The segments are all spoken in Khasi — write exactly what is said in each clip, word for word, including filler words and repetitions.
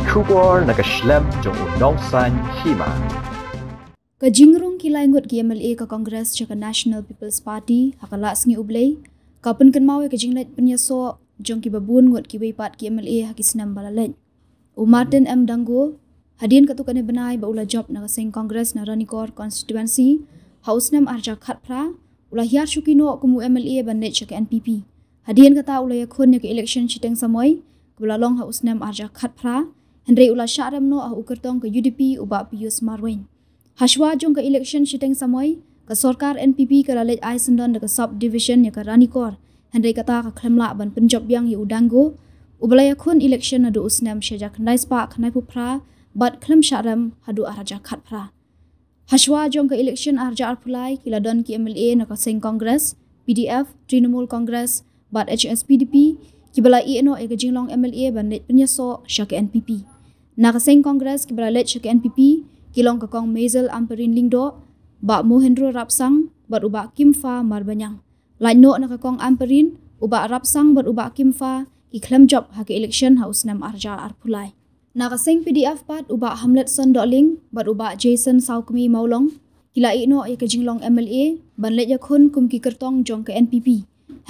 Khubor na ka shlem jong u nongsan hima. Ka jingrung ki lai ngut ki M L A ka Congress sha ka National People's Party ha ka la sngi U Blei ka pynkynmaw ïa ka jingleit pynïasoh jong ki babun ngut kiwei pat ki M L A ha ki snem ba la leit. U Martin M Dango, hadien katto katne bnai ba u la jop na ka seng Congress na Ranikor constituency ha u snem arhajar khatphra, u la hiar shuki noh kum u M L A ban leit sha ka N P P. Hadien kata u la ïakhun ïa ka election shiteng samoi kaba la long ha u snem arhajar khatphra, hynrei u la shah rem noh ha u kyrtong ka U D P u Bah Pius Marwein. Hashwa jong ka election shiteng samoi, ka sorkar N P P ka la leit ai syndon da ka sub division ïa ka Ranikor, hynrei kata ka khlem lah ban pynjop biang ïa u Dango uba la ïakhun election naduh u snem shihajar khyndai spah khyndaiphew phra bad khlem shah rem haduh arhajar khatphra. Hashwa jong ka election arhajar arphew lai ki la don ki M L A na ka seng Congress, P D F, Trinamool Congress bad H S P D P kiba la ïeh noh ïa ka jinglong M L A ban leit pynïasoh sha ka N P P. Na ka seng Congress kiba la leit sha ka N P P ki long ka Kong Maisel Ampareen Lyngdoh, Bah Mohendro Rapsang bad u Bah Kimfa Marbaniang. Lait noh na ka Kong Ampareen, u Bah Rapsang bad u Bah Kimfa ki khlem jop ha ka election ha u snem arhajar arphew lai. Na ka seng P D F pat u Bah Hamletson Dohling bad u Bah Jason Sawkmie Mawlong ki la ïeh noh ïa ka jinglong M L A ban leit ïakhun kum ki kyrtong jong ka N P P.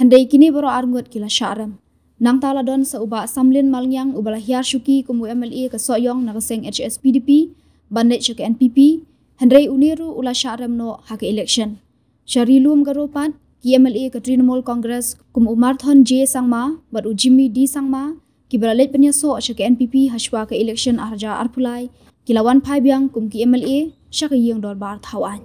Hynrei kine baroh ar ngut ki la shah rem. Nangta la don sa u Bah Samlin Malngiang uba la hiar shuki kum u M L A ka Sohiong na ka seng H S P D P ban leit sha ka N P P, hynrei une ruh u la shah rem noh ha ka election. Sha Ri Lum Garo pat, ki M L A ka Trinamool Congress kum u Marthon J Sangma bad u Jimmy D Sangma kiba la leit pynïasoh sha ka N P P hashwa ka election arhajar arphew lai ki la wan phai biang kum ki M L A sha ka ïing dorbar thaw aiñ.